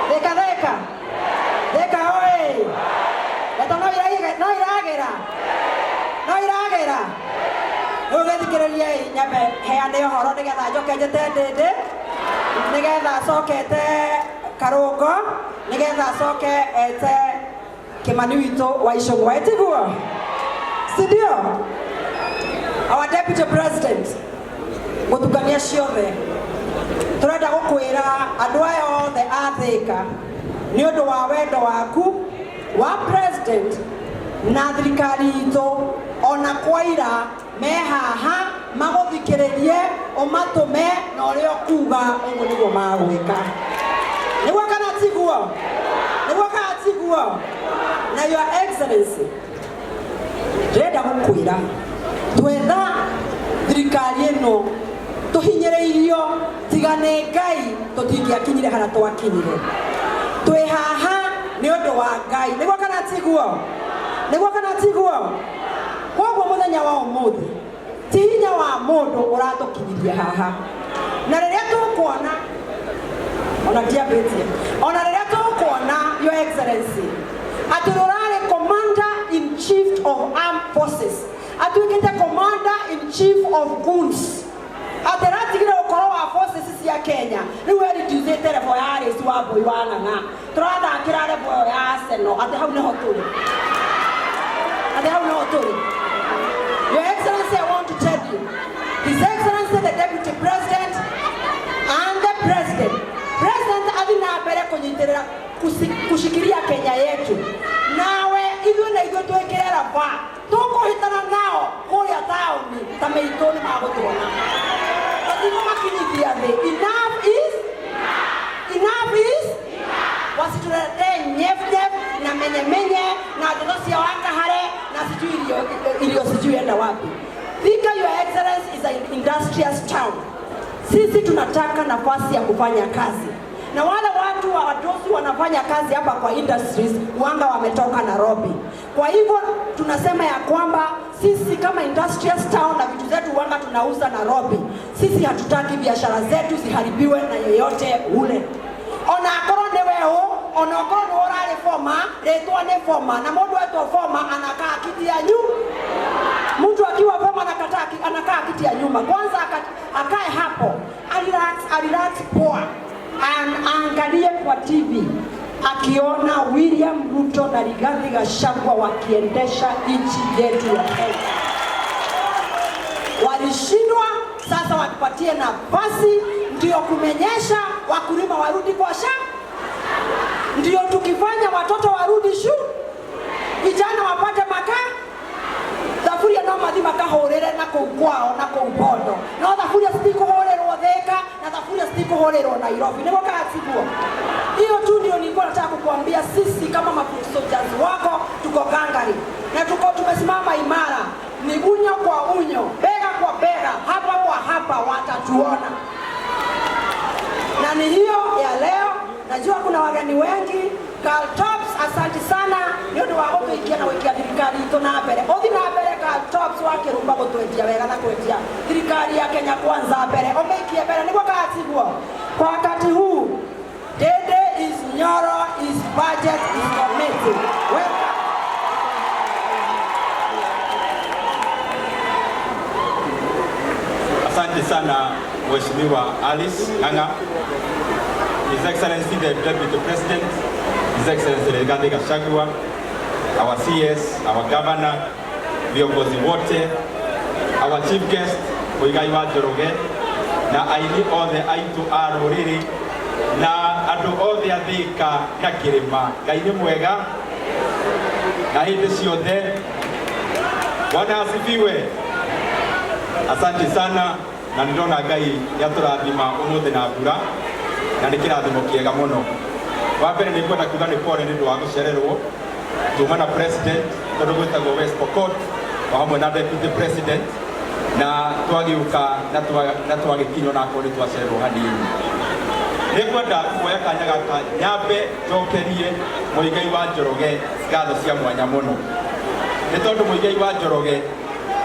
Thika Thika Thika oye! Ndeto no no iragĩra, no iragĩra. Rĩu gĩthikĩrĩriei, nyambe heane ũhoro nĩgetha njoke njĩte Ndĩndĩ, nĩgetha acokete Karũngo, nĩgetha acoke ete Kimani witũ wa Icũng'wa. Ĩtiguo? Si ndio? Our deputy president, gũtukania ciothe tũrenda gũkwĩra andũ aya othe a Thĩka nĩ ũndũ wa wendo waku wa president na thirikari itũ, ona kwaira me haha magũthikĩrĩrie, ũmatũme na ũrĩa ũkuga ũguo nĩguo magwĩka. Nĩguo kana tiguo? Nĩguo kana tiguo? Na Your Excellency, ndĩrenda gũkwĩra twetha thirikari ĩno tũhinyĩrĩirio, tiga nĩ Ngai tũtingĩakinyire harĩa twakinyire. Twĩ haha nĩ ũndũ wa Ngai. Nĩguo kana tiguo? Nĩguo kana tiguo? Koguo mũthenya wa ũmũthĩ ti hinya wa mũndũ ũratũkinyirie haha, na rĩrĩa tũkuona ona ndiambĩtie, ona rĩrĩa tũkuona, Your Excellency, atĩ ũrarĩ commander in chief of armed forces atuĩkĩte commander in chief of goons, atĩ aratigire gũkorwo wa forces cia Kenya, rĩu ereducĩte level ya Alice Wambui wa Ng'ang'a, tũrathakĩra level ĩyo ya Arsenal, atĩ hau nĩho tũrĩ, atĩ hau nĩho tũrĩ. Your Excellency, I want to tell you, His Excellency the Deputy President and the President, President athi na mbere kũnyitĩrĩra kushikilia Kenya yetu, nawe ithuĩ na ithuĩ twĩkĩre raba tũkũhĩtana nao kũrĩa taũni ta mĩitũ nĩ magũtuona tũtigũmakinyithia thĩ. Enough is enough is wasituletee nyef nyef na menye menye na ndeto cia wakahare na sijui irio irio sijui enda wapi. Thika, Your Excellency, is an industrious town. Sisi tunataka nafasi ya kufanya kazi, na wale watu wa wadosi wanafanya kazi hapa kwa industries wanga wametoka Nairobi. Kwa hivyo tunasema ya kwamba sisi kama industrious town na vitu zetu wanga tunauza Nairobi, sisi hatutaki biashara zetu ziharibiwe na yeyote ule. Ona akorwo nĩ weũ, ona akorwo nĩ ũrarĩ former, rĩtwa nĩ former, na mũndũ etwo former anakaa kiti ya nyu mtu akiwa former anakataa anakaa kiti ya nyuma kwanza, akae hapo arelax, arelax poa, aangalie kwa TV akiona William Ruto na Rigathi Gachagua wakiendesha nchi yetu ya Kenya. Walishindwa, sasa watupatie nafasi ndio kumenyesha, wakulima warudi kwa shamba, ndio tukifanya watoto warudi shule, vijana wapate makaa, thaburia no mathi makahũrĩre na kũu kwao na kũu Bondo, no thaburia citikũhũrĩrwo Thĩka na thaburia citikũhũrĩrwo Nairobi. Nĩguo kana tiguo? Hiyo tu ndio nilikuwa nataka kukuambia. Sisi kama mafoot soldiers wako tuko gangari na tuko tumesimama imara, ni unyo kwa unyo, bega kwa bega, hapa kwa hapa, watatuona. Na ni hiyo ya leo. Najua kuna wageni wengi. Carl Tops, asante sana nĩ ũndũ wa gũtũikia na gũikia thirikari itũ na mbere. Ũthi na mbere, Carl Tops wa Kĩrumba, gũtwendia wega na kwendia thirikari ya Kenya Kwanza mbere, ũmĩikie mbere. Nĩguo kana tiguo? Kwa wakati huu Dede is Nyoro is budget is committee. Welcome. Asante sana, Mheshimiwa Alice Ng'ang'a. His Excellency the Deputy President, His Excellency Rigathi Gachagua, our CS, our Governor, viongozi wote, our chief guest Muigai wa Njoroge, na aini othe aitũ a rũrĩrĩ na andũ othe a Thĩka na kĩrĩma. Ngai nĩ mwega na hĩndĩ ciothe. Bwana asifiwe. Asante sana, na nĩndona Ngai nĩatũrathima ũmũthĩ na mbura, na nĩ kĩrathimo kĩega mũno. Wa mbere nĩ ngwenda kuga nĩ pole nĩ ũndũ wa gũcererwo. Tuma na president tondũ gwĩtagwo West Pokot o hamwe na deputy president, na twagĩũka na twagĩkinywo na akorwo nĩ twacererwo hanini. Nĩ ngwenda kuoya kanya gaka nyambe njokerie Mũigai wa Njoroge ngatho cia mwanya mũno, nĩ tondũ Mũigai wa Njoroge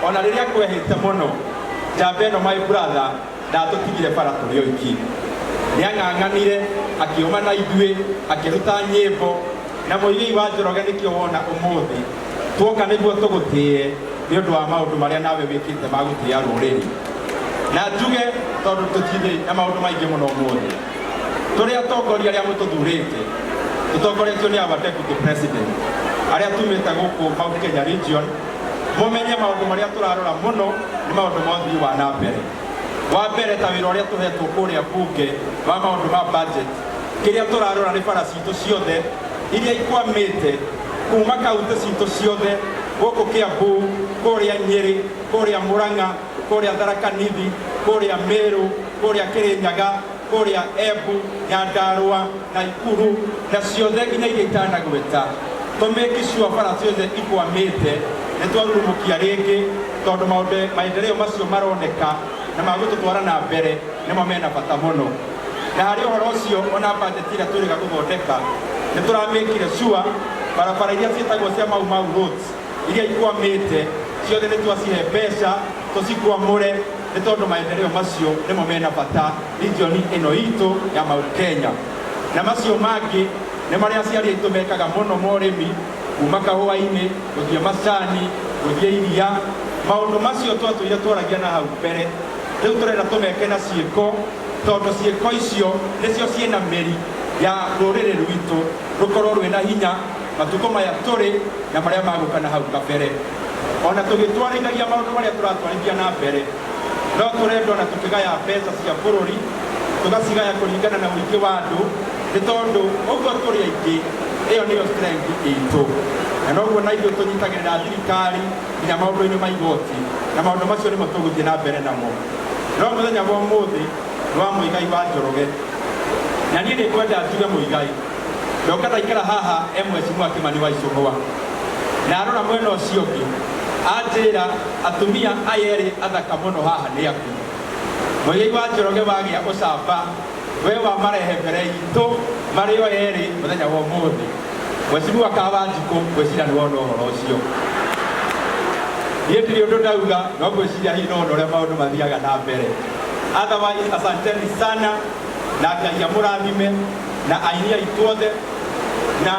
ona rĩrĩa kwehĩte mũno, njamba ĩno, my brother, ndatũtigire bara tũrĩ oiki. Nĩ ang'ang'anire Akiuma na ithuĩ, akĩruta nyĩmbo na Mũigai wa Njoroge. Nĩkĩo wona ũmũthĩ tuoka nĩguo tũgũtĩe nĩ ũndũ wa maũndũ marĩa nawe wĩkĩte ma gũtĩa rũrĩrĩ. Na njuge tondũ tũtirĩ na maũndũ maingĩ mũno ũmũthĩ, tũrĩ atongoria arĩa mũtũthurĩte, tũtongoretio nĩ our deputy president, arĩa tumĩte gũkũ Mount Kenya region, mũmenye maũndũ marĩa tũrarora mũno nĩ maũndũ ma ũthii wa na mbere. Wa mbere, ta wĩra ũrĩa tũhetwo kũrĩa bunge wa maũndũ ma budget, kĩrĩa tũrarora nĩ bara citũ ciothe iria ikwamĩte kuma kaunti citũ ciothe, gũkũ Kiambu, kũrĩa Nyĩrĩ, kũrĩa Murang'a, kũrĩa Tharaka Nithi, kũrĩa Meru, kũrĩa Kirinyaga, kũrĩa Embu, Nyandarua, Naikuru na ciothe nginya iria itanagweta. Tũmake sure bara ciothe ikwamĩte nĩ twarurumũkia rĩngĩ, tondũ maũndũ maendeleo macio maroneka na magũtũtwara na mbere nĩmo mena bata mũno. Na harĩ ũhoro ũcio, ona budget ĩrĩa twĩrĩga gũthondeka, nĩ tũramĩkire sure barabara iria ciĩtagwo cia Mau Mau roads iria ikwamĩte ciothe nĩ twacihe mbeca tũcikwamũre, nĩ tondũ maendeleo macio nĩmo mena bata region ĩno itũ ya Mount Kenya. Na macio mangĩ nĩ marĩa aciari aitũ mekaga mũno ma ũrĩmi, kuma kahũa-inĩ gũthiĩ macani, gũthiĩ iria, maũndũ macio twatũire twaragia na hau mbere, rĩu tũrenda tũmeke na ciĩko, tondũ ciĩko icio nĩcio ciĩna mĩri ya rũrĩrĩ rwitũ rũkorwo rwĩna hinya matukũ maya tũrĩ na marĩa magũka na hau kabere. Ona tũgĩtwarithagia maũndũ marĩa tũratwarithia na mbere, no tũrenda ona tũkĩgaya mbeca cia bũrũri tũgacigaya kũringana na ũingĩ wa andũ, nĩ tondũ ũguo tũrĩ aingĩ, ĩyo nĩyo strength itũ, na noguo na ithuĩ tũnyitagĩrĩra thirikari nginya maũndũ-inĩ ma igoti, na maũndũ macio nĩmo tũgũthiĩ na mbere namo. No mũthenya wa ũmũthĩ nĩ wa Mũigai wa Njoroge, na niĩ nĩ ngwenda njuge Mũigai ndoka ndaikara haha e mheshimiwa Kimani wa Ichung'wa, na arora mwena ũcio ũngĩ anjĩra atumia aya erĩ athaka mũno haha nĩ aku. Mũigai wa Njoroge, wagĩa ũcamba we wa marehe mbere itũ marĩ o erĩ mũthenya wa ũmũthĩ. Mheshimiwa Kawanjikũ, ngwĩciria nĩ wona ũhoro ũcio. Niĩ ndirĩ ũndũ ndauga, no ngwĩciria hihi no wona ũrĩa maũndũ mathiaga na mbere. Otherwise, asanteni sana na Ngai amũrathime na aini aitũ othe. Na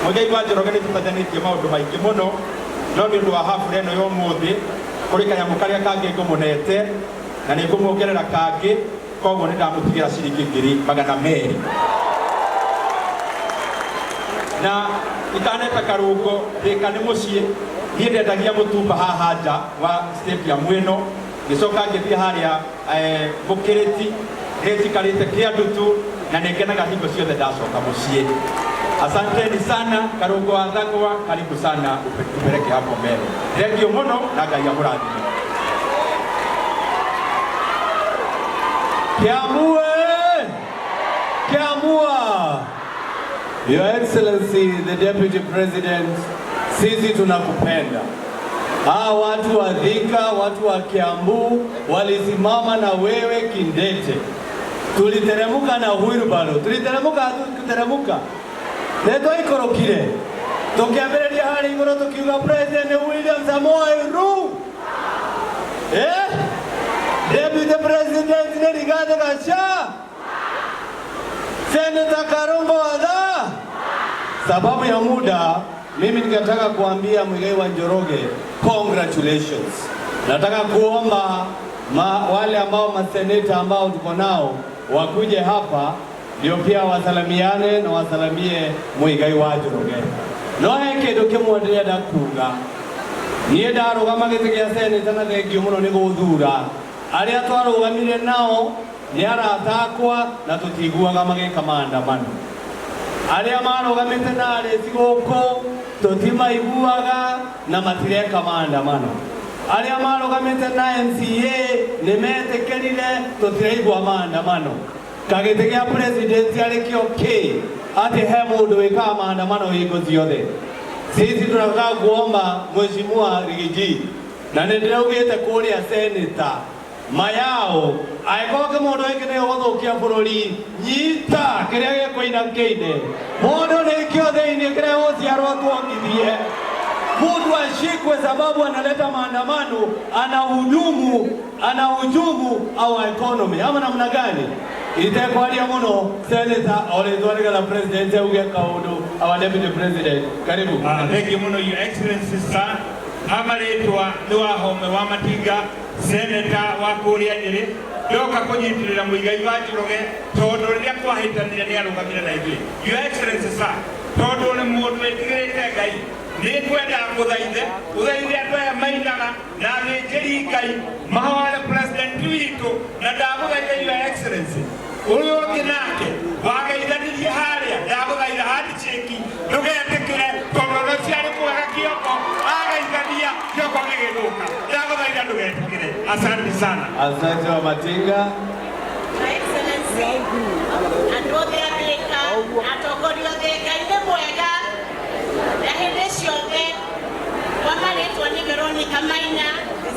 Mũigai wa Njoroge, nĩ tũtajanĩtie maũndũ maingĩ mũno, no nĩ ũndũ wa hafla ĩno ya ũmũthĩ, kũrĩ kanyamũ karĩa kangĩ ngũmũnete na nĩ ngũmuongerera kangĩ, koguo nĩ ndamũtigĩra ciringi 200,000. Na itaneta karũngo, Thĩka nĩ mũciĩ. Niĩ ndendagia mũtumba haha nja wa stadium ĩno, ngĩcoka ngĩthiĩ harĩa Mũkĩrĩti, nĩ njikarĩte Kĩandutu na nĩ ngenaga hingo ciothe ndacoka mũciĩ. Asanteni sana. Karũngo wa Thang'wa, karibu sana, tupeleke hapo mbere. Thank you mũno na Ngai amũrathime. Kiambu! Kiambu! Your Excellency the Deputy President, sisi tunakupenda. Hawa watu wa Thika, watu wa Kiambu walisimama na wewe kindete. Tuliteremuka na wheelbarrow, tuliteremuka, hatukuteremuka. Nĩ twaikorokire tukiambĩrĩria harĩa igũrũ tukiuga President William Samoei Ruto. Eh? Deputy President nĩ Rigathi Gachagua. Senator Karungo Wadha. Sababu ya muda, mimi ningetaka kuambia Muigai wa Njoroge, congratulations. Nataka kuomba wale ambao maseneta ambao tuko nao wakuje hapa ndio pia wasalamiane na wasalamie Muigai wa Njoroge. No he kindu kimwe ndĩrenda kuga. Niĩ ndarũgama gĩtĩ gĩa seneta na thengio mũno nĩ gũthura. Arĩa twarũgamire nao nĩ arata akwa na tũtiguaga magĩka maandamano. Arĩa marũgamĩte na arĩci gũkũ tũtimaiguaga na matireka maandamano. Arĩa marũgamĩte na MCA nĩ metĩkĩrire, tũtiraigua maandamano. Kagĩtĩ gĩa president arĩ kĩo kĩ atĩ he mũndũ wĩkaga maandamano hingo ciothe. Sisi tunataka kuomba Mheshimiwa Rigiji, na nĩ ndĩraugĩte kũrĩa seneta mayao, angĩkorwo kĩmũndũ gĩkĩ nĩ gũthũkia bũrũri, nyita kĩrĩa gĩkũina kĩine mũndũ nĩkĩo thĩinĩ kĩrĩa gũciarwo tuongithie. Mtu ashikwe sababu analeta maandamano, anahujumu, anahujumu our economy ama namna gani? Itekwaria muno, Senator oretwa nigetha President auge kaundu, our Deputy President. Karibu. Thank you muno, Your Excellency sir. Amarĩtwa nĩ Wahome wa Matinga, Senator wa kũrĩa Nyĩrĩ. Ndoka kũnyitĩrĩra Muigai wa Njoroge tondũ rĩrĩa kwahĩtanire nĩ arũgamire na ithuĩ. Your Excellency sir, tondũ nĩ mũndũ wĩtigĩrĩte Ngai, nĩ ngwenda ngũthaithe ũthaithe andũ aya mainaga na athĩnjĩri Ngai mahoere President witũ, na ndagũthaitha, Your Excellency, ũyũ ũngĩ nake wageithanirie harĩa, ndagũthaitha handshake ndũgetĩkĩre tondũ ũcio arĩ mwega kĩoko ageithania kĩoko gĩgĩthũka. Ndagũthaitha ndũgetĩkĩre. Asante sana. Asante wa Matinga. Your Excellency, andũ othe a Thĩka, atongoria othe, Ngai nĩ mwega na hĩndĩ ciothe. Kwa marĩtwa nĩ Veronica Maina,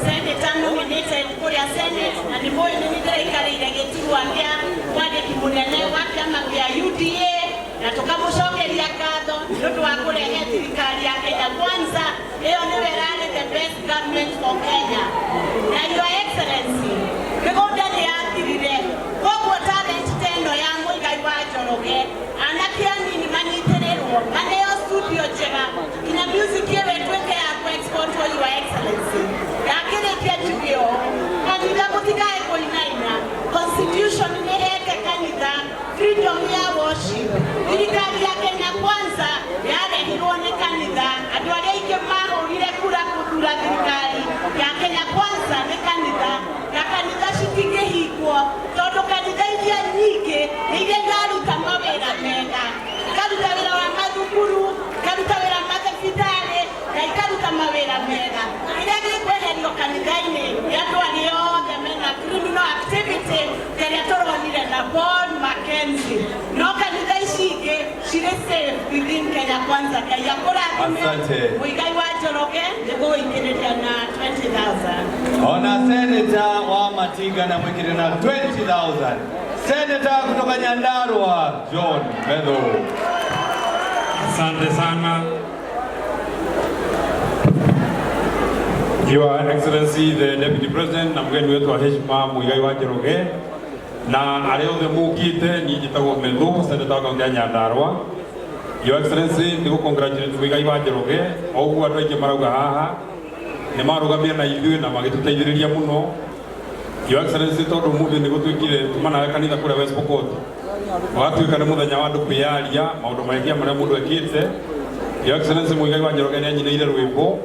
Senator nominated kũrĩa Senate, na nĩ mũĩ nĩ ndĩraikarĩire gĩturwa kĩa mwandĩki mũnene wa kĩama kĩa UDA, na tũkamũcokeria ngatho nĩ ũndũ wa kũrehe thirikari ya Kenya Kwanza. Ĩyo nĩyo ĩrarĩ the best government for Kenya. Na Your Excellency, mĩgũnda nĩ yathirire, koguo talent ta ĩno ya Muigai wa Njoroge, anake anini manyitĩrĩrwo, maneo studio njega, nginya music ĩyo ĩtuĩke ya kũ-exportwo. Your Excellency, ndakĩrĩkia njuge ũũ, kanitha mũtikae kũinaina. Constitution nĩ ĩhete kanitha freedom ya worship. Thirikari ya Kenya Kwanza yarehirwo nĩ kanitha. Andũ arĩa aingĩ mahũrire kura gũthura thirikari ya Kenya Kwanza nĩ kanitha, na kanitha citingĩhingwo tondũ kanitha iria nyingĩ nĩ iria iraruta mawĩra mega, ikaruta wĩra wa mathukuru, ikaruta wĩra mathibitarĩ na ikaruta mawĩra mega. Kĩrĩa gĩkweherio kanitha-inĩ nĩ andũ arĩa othe mena criminal activity kĩrĩa tũronire na Paul Mackenzie, no kanitha ici ingĩ cirĩ safe within Kenya Kwanza. Ngai akũrathime. Asante. Muigai wa Njoroge nĩgũgũikĩrĩria na 20,000. Ona Senator wa Matinga na mwingine na 20,000. Senator kutoka Nyandarua, John Methu. Asante sana. Your Excellency the Deputy President na mgeni wetu wa heshima Muigai wa Njoroge na arĩa othe mũkĩte, niĩ njĩtagwo Methu, Senator wa kaunti ya Nyandarua. Your Excellency, nĩ gũ-congratulate Muigai wa Njoroge. O ũguo andũ aingĩ marauga haha, nĩ marũgamire na ithuĩ na magĩtũteithĩrĩria mũno. Your Excellency, tondũ ũmũthĩ nĩ gũtuĩkire tuma nawe kanitha kũrĩa West Pokot, ũgatuĩka nĩ mũthenya wa andũ kwĩyaria maũndũ mahĩtia marĩa mũndũ ekĩte. Your Excellency, Muigai wa Njoroge nĩ anyinĩire rwĩmbo,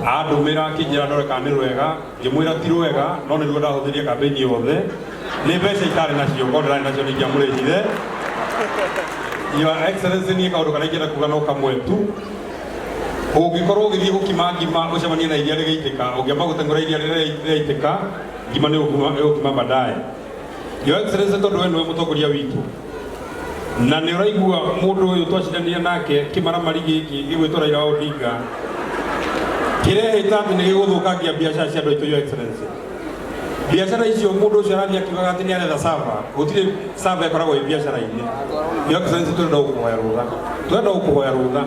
andũmĩra akĩnjĩra ndore kana nĩ rwega. Ngĩmwĩra ti rwega, no nĩruo ndahũthĩrie kambĩini yothe. Nĩ mbeca itarĩ nacio, korwo ndĩrarĩ nacio nĩ ingĩamũrĩhire. Your Excellency, niĩ kaũndũ karĩa ingĩenda kuga no kamwe tu. Ũngĩkorwo ũgĩthiĩ gũkima ngima ũcemanie na iria rĩgĩitĩka, ũngĩamba gũteng'ũra iria rĩrĩa rĩraitĩka, ngima nĩ ũgũkima baadaye. Your Excellency, tondũ we nĩwe mũtongoria witũ na nĩ ũraigua mũndũ ũyũ twacindanire nake kĩmaramari gĩkĩ gĩgwĩtwo Raila Odinga kĩrehĩta atĩ nĩ gĩgũthũkangia biacara cia andũ aitũ. Your Excellency, biacara icio mũndũ ũcio arathiĩ akiugaga atĩ nĩ aretha sava, gũtirĩ sava ĩkoragwo ĩ biacara-inĩ. Your Excellency, tũrenda gũkũhoya rũtha, tũrenda gũkũhoya rũtha,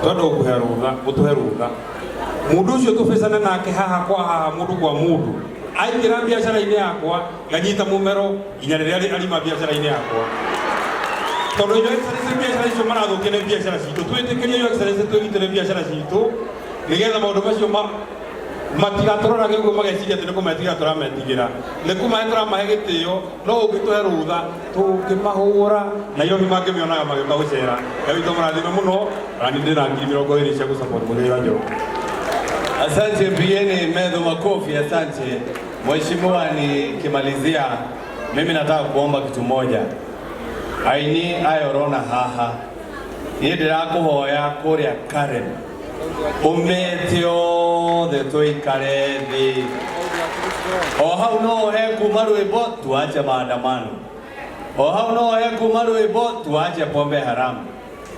tũrenda gũkũhoya rũtha, ũtũhe rũtha. Mũndũ ũcio tũbĩcane nake haha kwa haha, mũndũ kwa mũndũ, aingĩra biacara-inĩ yakwa nganyita mũmero nginya rĩrĩa arima biacara-inĩ yakwa, tondũ Your Excellency, biacara icio marathũkia nĩ biacara citũ. Twĩtĩkĩrie, Your Excellency, twĩgitĩre biacara citũ nĩgetha maũndũ macio matigatũrorage ũguo mageciria atĩ nĩ kũmetigĩra tũrametigĩra. Nĩ kũmahe tũramahe gĩtĩo, no ũngĩtũhe rũtha tũngĩmahũra Nairobi mangĩmĩonaga magĩũka gũcera. Ngai witũ mũrathime mũno, na niĩ ndĩna 20,000 cia gũsupport Muigai wa Njoroge. Asante, mpigieni Methu makofi, asante. Mheshimiwa, nikimalizia, mimi nataka kuomba kitu moja. Aini aya ũrona haha, niĩ ndĩrakũhoya kũrĩa Karen, ũmete othe tũikare thĩ. O hau no he kuma rwĩmbo tuache maandamano, o hau no he kuma rwĩmbo tuache pombe haramu,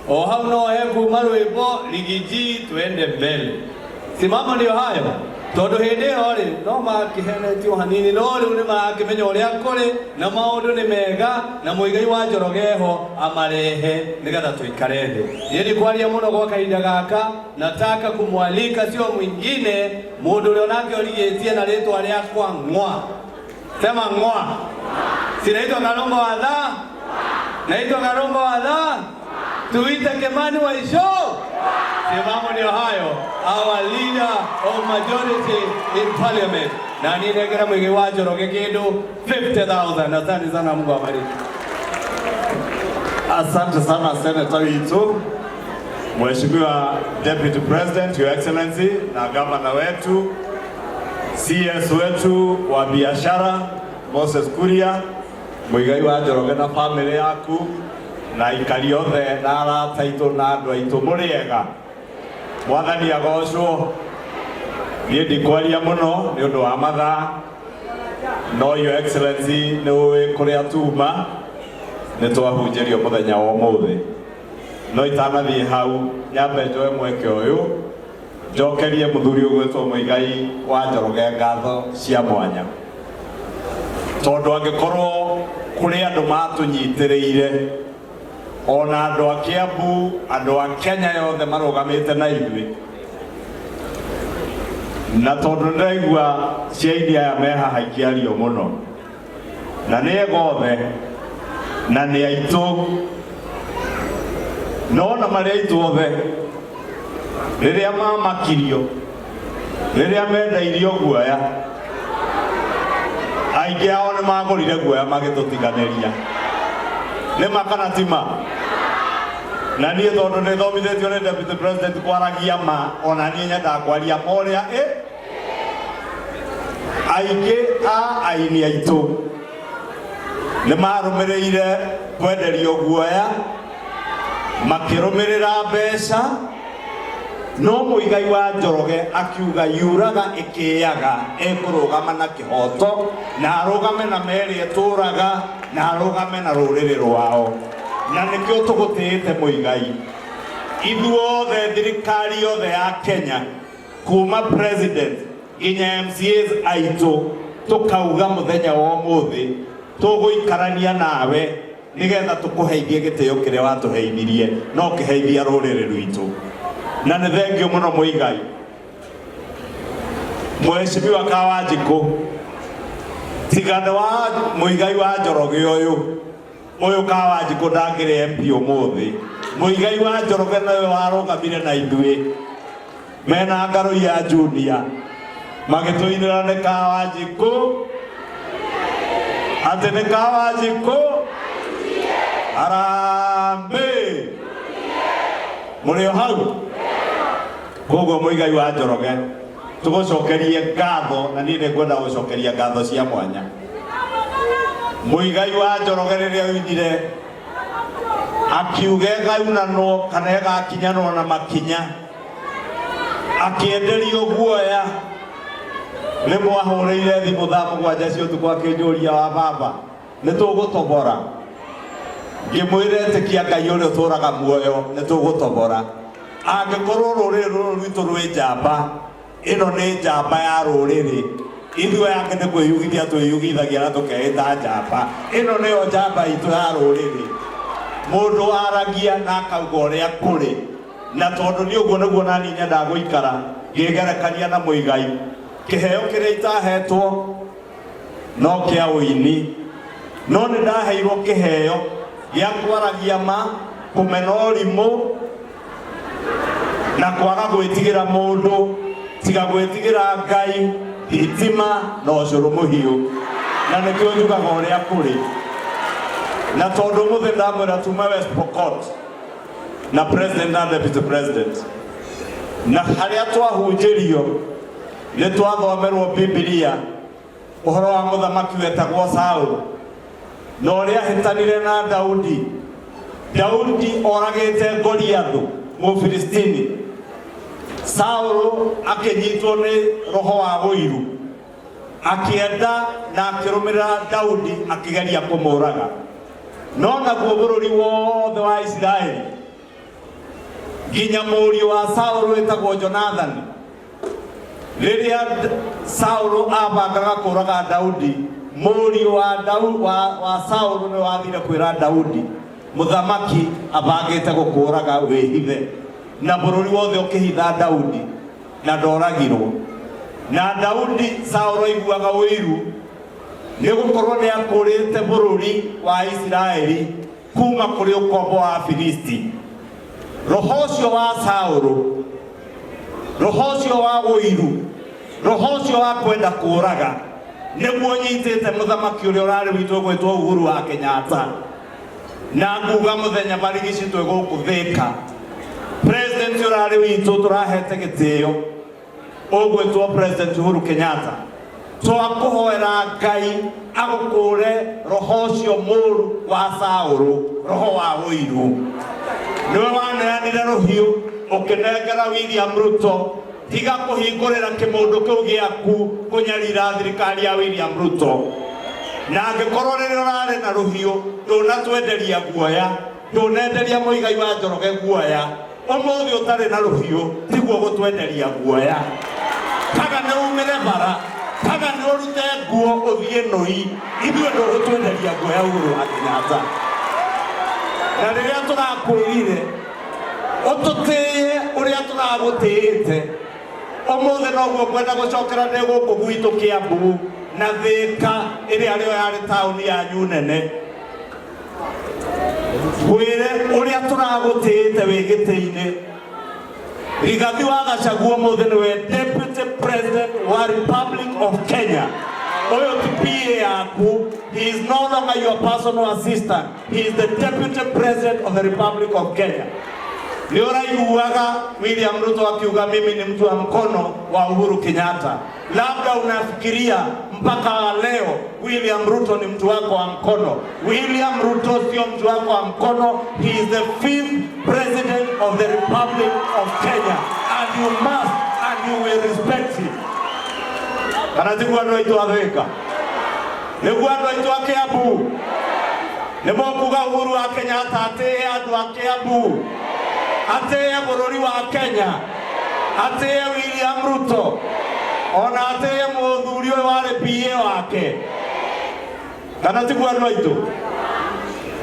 o hau no he kuma rwĩmbo Riggy G twende mbele. Simama ndio hayo, tondu hĩndĩ ĩyo rĩ no makĩhenetio hanini, no rĩu nĩ marakĩmenya ũrĩa kũrĩ na maũndũ nĩ mega na Muigai wa Njoroge ho amarehe nĩgetha tũikare thĩ. Niĩ ndikwaria mũno gwa kahinda gaka. Nataka kumwalika sio mwingine mũndũ ũrĩa onake ũrigĩtie na rĩtwa rĩakwa ng'wa. Sema ng'wa. Si naitwa Kalongo wa dha, naitwa Kalongo wa dha, tuite Kimani wa Isho. Simamo ndio hayo, our leader of majority in parliament, na ninegera Muigai wa Njoroge kindu 50,000. Asante sana, Mungu awabariki. Asante sana, Senator witu, Mheshimiwa Deputy President, Your Excellency, na gavana wetu, CS wetu wa biashara Moses Kuria, Muigai wa Njoroge na family yaku na aikari othe na arata aitũ na andũ aitũ, mũrĩ ega? Mwathani agocwo. Niĩ ndikwaria mũno nĩ ũndũ wa mathaa, no Your Excellency, nĩ ũĩ kũrĩa tuma, nĩ twahunjĩrio mũthenya wa ũmũthĩ. No itanathiĩ hau, nyambe njoe mweke ũyũ njokerie mũthuri ũgwĩtwo Muigai wa Njoroge ngatho cia mwanya, tondũ angĩkorwo kũrĩ andũ matũnyitĩrĩire, ona andũ a Kiambu, andũ a Kenya yothe marũgamĩte na ithuĩ, na tondũ nĩndĩraigua ciaini aya me haha ikĩario mũno, na nĩ ega othe na nĩ aitũ, no na marĩ aitũ othe, rĩrĩa mamakirio, rĩrĩa mendeirio guoya, aingĩ ao nĩ magũrire guoya magĩtũtiganĩria. Nĩ ma kana ti ma? Na niĩ tondũ nĩ thomithĩtio nĩ Deputy President kwaragia ma, ona niĩ nyendaga kwaria ma ũrĩa ĩ. Aingĩ a aini aitũ nĩ marũmĩrĩire kwenderio guoya, makĩrũmĩrĩra mbeca, no Muigai wa Njoroge akiuga yuraga ĩkĩaga, ekũrũgama na kĩhoto, na arũgame na merĩ ĩtũraga, na arũgame na rũrĩrĩ rwao. Na nĩkĩo tũgũtĩĩte, Muigai. Ithuothe, thirikari yothe ya Kenya, kuma president nginya MCAs aitũ, tukauga muthenya wa ũmũthĩ tũgũikarania nawe nigetha tũkũheithie gĩtĩo kĩrĩa watũheithirie no kĩheithia rũrĩrĩ rwitũ. Na nĩ thengio mũno, Mũigai. Mheshimiwa Kawanjikũ, tiga nĩ wa Mũigai wa Njoroge, ũyũ Kawanjikũ ndangĩrĩ MP ũmũthĩ. Mũigai wa Njoroge nĩwe warũgamire na ithuĩ mena Ngarũi ya Junior, magĩtũinĩra nĩ Kawanjikũ, atĩ nĩ Kawanjikũ harambee. Mũrĩ o hau? Koguo Mũigai wa Njoroge, tũgũcokerie ngatho, na niĩ nĩngwenda gũcokeria ngatho cia mwanya Mũigai wa Njoroge rĩrĩa oinire akiuga ĩgaunanwo kana ĩgakinyanwo na makinya, akĩenderio guoya. Nĩ mwahũrĩire thimũ thaa 7 cia ũtukũ, akĩnjũria, "Wa baba, nĩ tũgũtobora?" Ngĩmwĩra, "Ĩtĩkia Ngai ũrĩa ũtũraga muoyo, nĩ tũgũtobora." Angĩkorwo rũrĩrĩ rũrũ rwitũ rwĩ njamba, ĩno nĩ njamba ya rũrĩrĩ. Ithuĩ angĩ nĩ kwĩyugithia twĩyugithagia na tũkeĩta njamba. Ĩno nĩyo njamba itũ ya rũrĩrĩ, mũndũ waragia na akauga ũrĩa kũrĩ. Na tondũ nĩ ũguo nĩguo nani nyendaga gũikara ngĩgerekania na Mũigai. Kĩheo kĩrĩa itahetwo no kĩa ũini, no nĩ ndaheirwo kĩheo gĩa kwaragia ma, kũmena ũrimũ na kwaga gwĩtigĩra mũndũ tiga gwĩtigĩra Ngai, thitima na ũcũrũ mũhiũ. Na nĩkĩo njugaga ũrĩa kũrĩ. Na tondũ mũthĩ ndamwĩra tuma West Pokot na president na deputy president, na harĩa twahunjĩrio nĩ twathomerwo Bibilia ũhoro wa mũthamaki wetagwo Saũlũ na ũrĩa ahĩtanire na Daudi. Daudi oragĩte Goliathu Mũfilistini. Saũlũ akĩnyitwo nĩ roho wa ũiru, akĩenda na akĩrũmĩrĩra Daudi, akĩgeria kũmũraga. No naguo bũrũri wothe wa Isiraeli, nginya mũriũ wa Saũlũ wĩtagwo Jonathani, rĩrĩa Saũlũ abangaga kũraga Daudi, mũriũ wa, Dau, wa Saũlũ nĩ wathire kwĩra Daudi, "Mũthamaki abangĩte gũkũraga, wĩhithe." Na bũrũri wothe ũkĩhitha Daudi na ndoragirwo. Na Daudi, Saũlũ aiguaga ũiru. Nĩ gũkorwo nĩ akũrĩte bũrũri wa Isiraeli kuma kũrĩ ũkombo wa Afilisti. Roho ũcio wa Saũlũ, roho ũcio wa ũiru, roho ũcio wa kwenda kũraga nĩguo nyitĩte mũthamaki ũrĩa ũrarĩ witũ ũgwĩtwo Uhuru wa Kenyatta. Na nguga mũthenya barigici twĩ gũkũ Thĩka, president ũrarĩ witũ tũrahete gĩtĩo ũgwĩtwo President Uhuru Kenyatta, twakũhoera Ngai agũkũre roho ũcio mũru wa Saũlũ, roho wa ũiru. Nĩwe waneanire rũhiũ ũkĩnengera William Ruto. Tiga kũhingũrĩra kĩmũndũ kĩu gĩaku kũnyarira thirikari ya William Ruto. Na angĩkorwo rĩrĩa ũrarĩ na rũhiũ ndũnatwenderia guoya, ndũnenderia Muigai wa Njoroge guoya, ũmũthĩ ũtarĩ na rũhiũ tiguo gũtwenderia guoya. Kaga nĩ umĩre bara, kaga nĩ ũrute nguo ũthiĩ nũi, ithuĩ ndũgũtwenderia guoya Uhuru wa Kenyatta. Na rĩrĩa tũrakwĩrire ũtũtĩĩe ũrĩa tũragũtĩĩte, ũmũthĩ noguo ngwenda gũcokera ndĩ gũkũ gwitũ Kiambu na Thĩka ĩrĩa rĩo yarĩ taũni yanyu nene, ngwĩre ũrĩa tũragũtĩĩte wĩ gĩtĩ-inĩ. Rigathi wa Gachagua ũmũthĩ nĩwe Deputy President wa Republic of Kenya. Ũyũ ti PA yaku, he is no longer your personal assistant, he is the Deputy President of the Republic of Kenya. Nĩ ũraiguaga William Ruto akiuga mimi ni mtu wa mkono wa Uhuru Kenyatta. Labda unafikiria mpaka wa leo William Ruto ni mtu wako wa mkono. William Ruto sio mtu wako wa mkono, he is the fifth president of the Republic of Kenya and you must and you will respect him. Kana tiguo andũ aitũ a Thĩka? Nĩguo andũ aitũ a Kiambu? Nĩ mũkuga Uhuru wa Kenyatta atĩĩe andũ a Kiambu, atĩĩe bũrũri wa Kenya, atĩĩe William Ruto, ona atĩĩe mũthuri ũyũ warĩ PA wake. Kana tiguo andũ aitũ?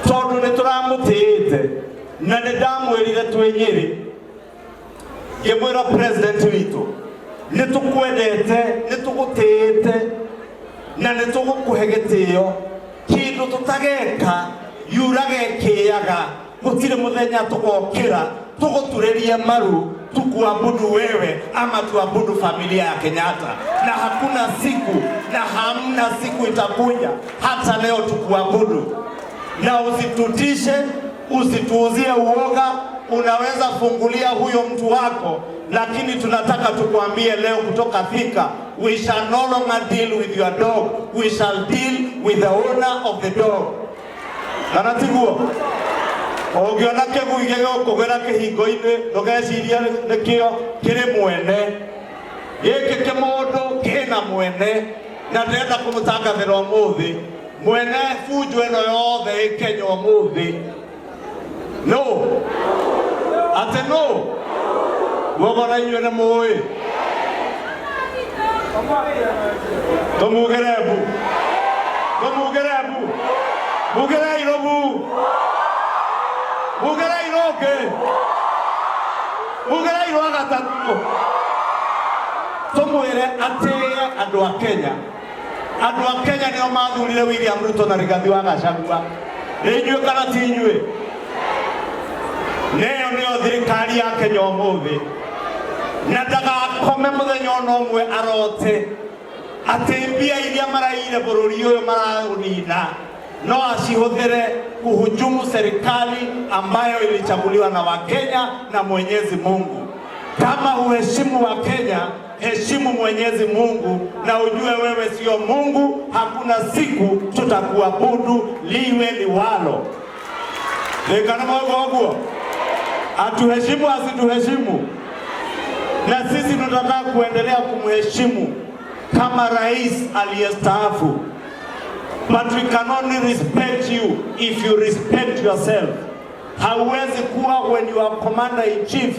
Tondũ nĩ tũramũtĩĩte na nĩ ndamwĩrire twĩ Nyĩrĩ, ngĩmwĩra president witũ nĩ tũkwendete, nĩ tũgũtĩĩte na nĩ tũgũkũhe gĩtĩo. Kĩndũ tũtageka yuraga ĩkĩaga, gũtirĩ mũthenya tũgokĩra tũgũturĩrie maru tukuabudu wewe ama tuabudu familia ya Kenyatta, na hakuna siku na hamna siku itakuja hata leo tukuabudu. Na usitutishe, usituuzie uoga. Unaweza fungulia huyo mtu wako, lakini tunataka tukuambie leo kutoka Thika, we shall no longer deal with your dog, we shall deal with the owner of the dog. Kana tiguo? Ũngĩona kĩgui gĩgũkũgĩra kĩhingo-inĩ ndũgecirie nĩkĩo kĩrĩ mwene. Gĩkĩ kĩmũndũ kĩna mwene, na ndĩrenda kũmũtangathĩra ũmũthĩ mwene bunjo ĩno yothe ĩ Kenya ũmũthĩ no atĩ no guogora inyuĩ nĩ mũĩ tũmugĩre mbu, tũmugĩre mbu, mugĩre irobu, mugĩre irũngĩ, mugĩre irwa gatatũ, tũmwĩre atĩĩe andũ a Kenya. Andũ a Kenya nĩo mathurire William Ruto na Rigathi wa Gachagua. Nĩ inyuĩ kana ti inyuĩ? Neyo nĩyo thirikari ya Kenya ũmũthĩ, na ndagakome mũthenya ona ũmwe arote atĩ mbia iria maraire bũrũri ũyũ maraũnina no acihũthĩre kuhujumu serikali ambayo ilichaguliwa na Wakenya na Mwenyezi Mungu. Kama huheshimu Wakenya, heshimu Mwenyezi Mungu na ujue wewe sio Mungu. Hakuna siku tutakuabudu liwe liwalo. Lekana mwogo atuheshimu asituheshimu, na sisi tunataka kuendelea kumheshimu kama rais aliyestaafu. But we can only respect you if you respect yourself. Hauwezi kuwa when you are commander in chief,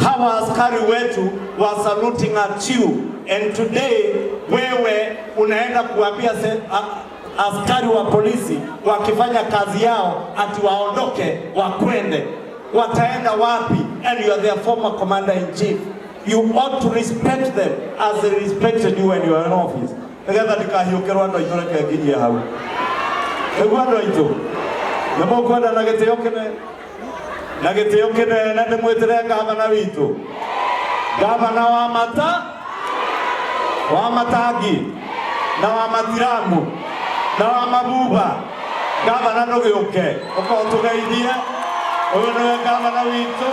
hawa askari wetu wa saluting at you and today wewe unaenda kuambia askari wa polisi wakifanya kazi yao ati waondoke wakwende. Wataenda wapi? And you are their former commander in chief. You ought to respect them as they respected you when you are in office. Nĩgetha ndikahiũkĩrwo andũ aitũ, reke nginyie hau. Nĩguo andũ aitũ nĩ mũkwenda na gĩtĩo kĩnene, na gĩtĩo kĩnene ndĩmwĩtĩre gavana witũ, gavana wa mata wa matangi na wa matiramu na wa mabuba. Gavana, ndũgĩũke ũkorwo tũgeithie. Ũyũ nĩwe gavana witũ.